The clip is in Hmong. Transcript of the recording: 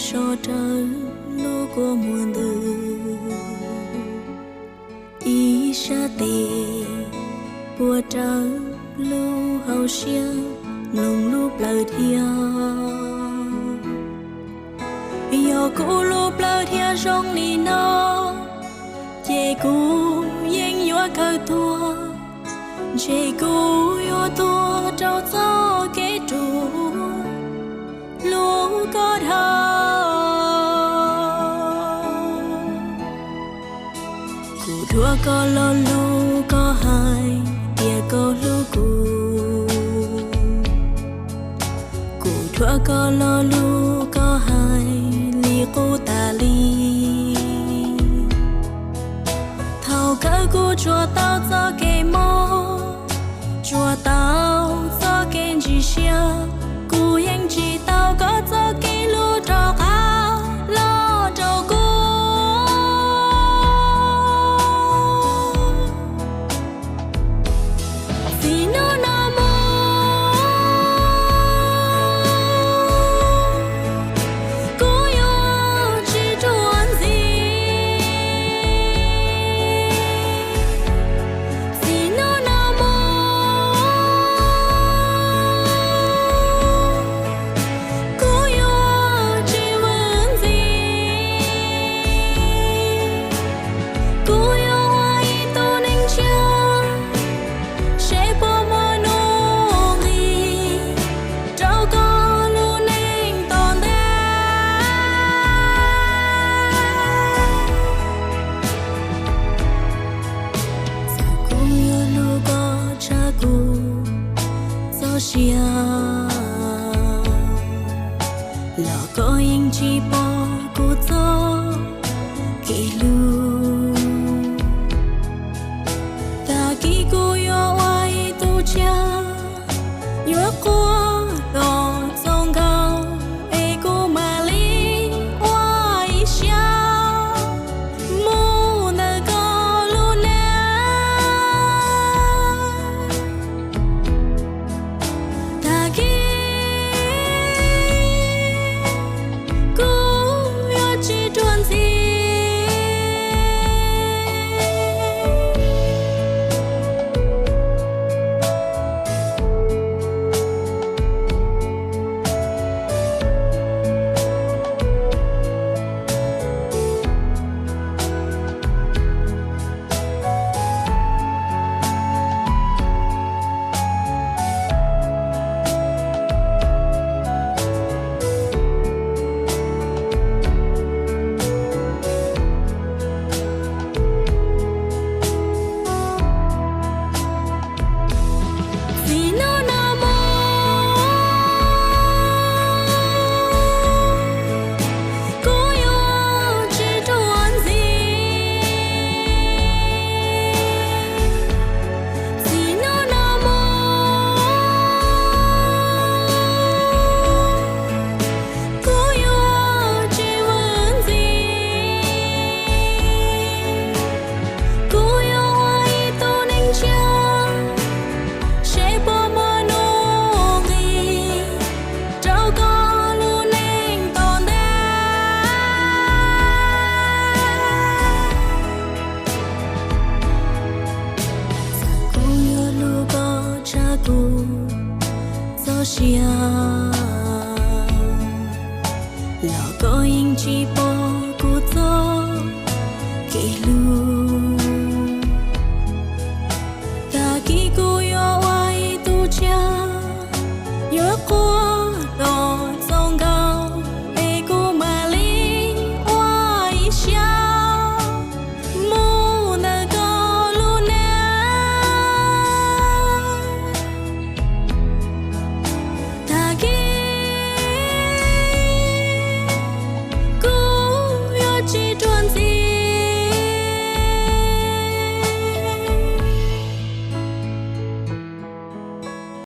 so rawv lub kua muag ntws, ib sab tes puag rawv lub hauv siab mloog lub plawv dhia. Yog kuv lub plawv dhia zoo li no, ces kuv yeej yuav kawg tuag, ntshe kuv yuav tuag rau txoj kev ruam hlub koj dhau. Kuv dhuav koj lo lus koj hais tias koj hlub kuv. Kuv dhuav koj lo lus koj hais li qub tas li. Thaum kawg kuv tsuas tau txoj kev mob, tsuas tau txoj kev ntsim siab, kuv yeej tsis tau koj txoj kev hlub rov qab los rau kuv. Txij hnub no mus, kuv yuav tsis ruam ntxiv. Txij hnub no mus, kuv yuav tsis vwm ntxiv. Kuv yuav ua ib tug neeg tshiab, seb puas muaj nuj nqis rau koj lub neej tom ntej. Txawm kuv yuav hlub koj tshaj kuv txoj sia, los koj yeej tsis pom kuv txoj kev hlub. Tag kis kuv yuav ua ib tug tsiaj, yuav quaj kom txaus nkaus, es kuv mam li ua ib siab mus ntawm koj lub neej. Tag kis kuv yuav tsis ruam ntxiv. Txij hnub no mus, kuv yuav tsis ruam ntxiv. Txij hnub no mus, kuv yuav tsis vwm ntxiv. Kuv yuav ua ib tug neeg tshiab, seb puas muaj nuj nqis rau koj lub neej tom ntej. Txawm kuv yuav hlub koj tshaj kuv txoj sia, los koj yeej tsis pom